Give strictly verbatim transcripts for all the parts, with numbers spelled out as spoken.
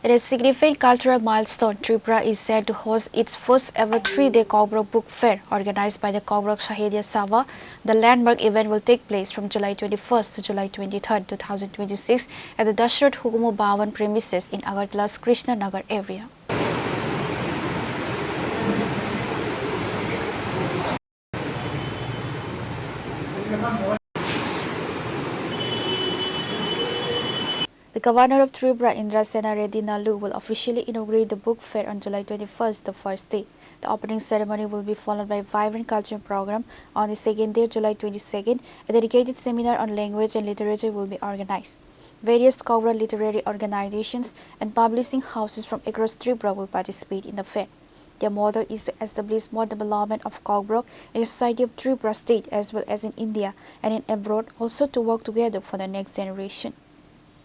In a significant cultural milestone, Tripura is set to host its first ever three-day Kokborok Book Fair, organized by the Kokborok Sahitya Sabha. The landmark event will take place from July twenty-first to July twenty-third, two thousand twenty-six, at the Dashrath Hukumu Bhawan premises in Agartala's Krishna Nagar area. The Governor of Tripura, Indrasena Reddy Nallu, will officially inaugurate the book fair on July twenty-first, the first day. The opening ceremony will be followed by a vibrant cultural program on the second day, July twenty-second. A dedicated seminar on language and literature will be organized. Various Kokborok literary organizations and publishing houses from across Tripura will participate in the fair. Their motto is to establish more development of Kokborok in the society of Tripura state as well as in India and in abroad, also to work together for the next generation.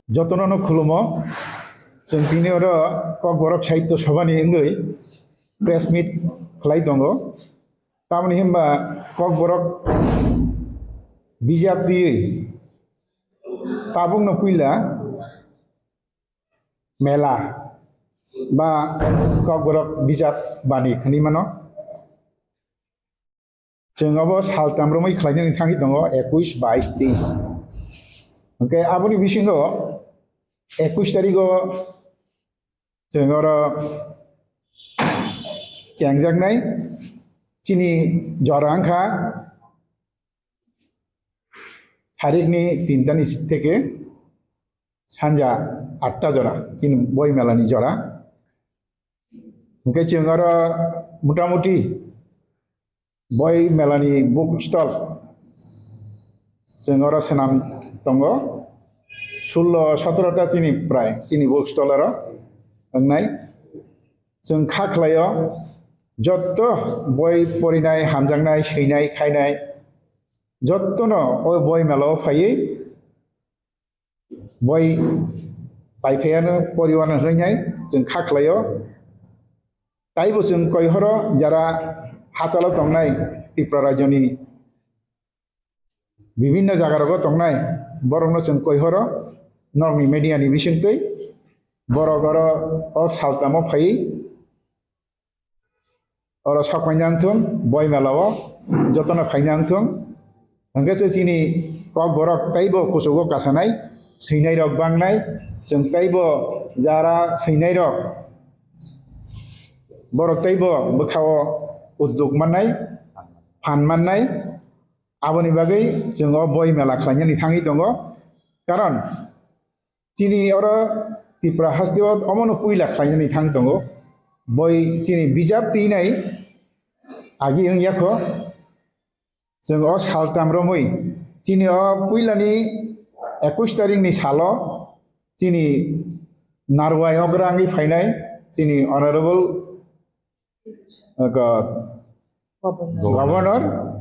Jotono no khulumo, chwng tini oro Kokborok Sahitya Sabhani wngwi press meet khlai tongo. Tamoni hwnba Kokborok bijap twiwi tabukno puila mela ba Kokborok bijap bani hwnwi mano. Chwng obo saltam romwi khlainani thangwi tongo, ekush, bais, teis. Hwnkhe aboni bisingo ekush tarigo chwng oro chengjaknai chini jora wngkha sarikni tintani theke sanja atta jora, chini boi melani jora. Hwnkhe chwng oro motamuti boi melani book stall chwng oro swnam tongo, sullo sotoro ta chini prai chini book stall oro wngnai. Chwng kha khlaio, jotto boi porinai, hamjaknai, swinai, khainai, jottono o boi melao phaiwi boi paiphaiano poriwano hwnwi chwng kha khlaio. Taibo chwng koihoro jara hachalo tongnai Tripura rajyoni bibinno jagarogo tongnai borokno chwng koihoro norokni media ni bisingtwi borok oro o saltamo phaiwi oro sok paina wngthung, boi mela o jotono phaina wngthung. Hwnkhe se chini Kokborok teibo kuchugo kasanai, swinai rok bangnai, chwng teibo jara swinai rok borok teibo bwkha o udduk mannai, phan mannai. Aboni bagwi chwng o boi mela khlainani thangwi tongo. Karon chini oro Tripura hasteo omono puila khlainani thang tongo. Boi chini bijap twinai agi wngya kho. Chwng o saltam romwi chini o puilani ekush tarikni salo chini Narwai okra wngwi phainai chini Honorable, uh, Governor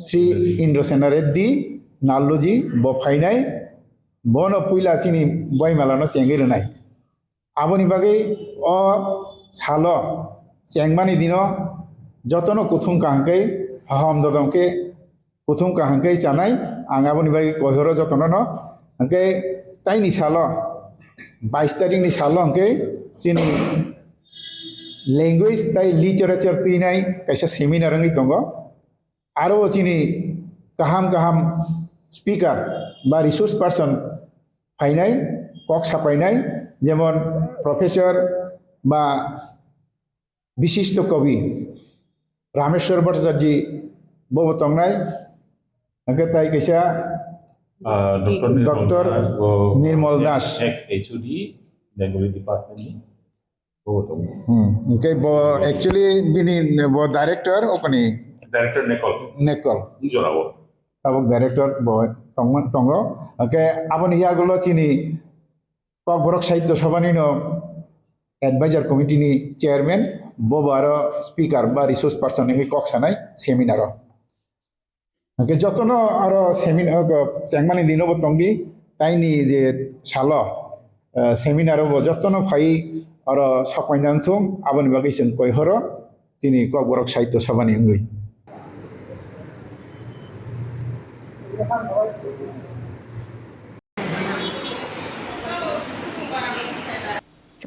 Shri Indrasena Reddy Nalluji bo phainai, bono puila chini boimalano chengwi rwnai. Aboni bagwi o salo chengmani dino jotono kuthum kaham khe, haham dodom khe kuthum kaham khe chanai. Ang aboni bagwi koihoro jotono no. Hwnkhe taini salo, bais tarikni salo hwnkhe chini language tai literature twinai kaisa seminar wngwi tongo. Aro o chini kaham kaham speaker ba resource person phainai, kok sapainai, jemon Professor ba bishisto kobi Rameshwar Bhattacharya bobo tongnai, hwnkhe tai kaisa Ah, Doctor Nirmal Doctor Das, bo Nirmal Das. Ex H O D, Bengali Department ni. Bo tongo. Hmm, hwnkhe bo actually bini bo director okoni Director Nekol. Nekol. Jorao. Tabuk director bo tongma-, tongo. Hwnkhe aboni yagulo chini Kokborok Sahitya Sabhani no advisor committee ni chairman, bo bo aro speaker ba resource person wngwi kok sanai seminar o. Hwnkhe jotono aro seminar, o, chengmani dino bo tongdi, taini je salo, eh, seminar o bo jotono phai aro sokmaina wngthung, aboni bagwi chwng koihoro chini Kokborok Sahitya Sabhani wngwi.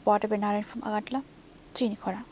Photo by Narayan from Agartala, chini khorang.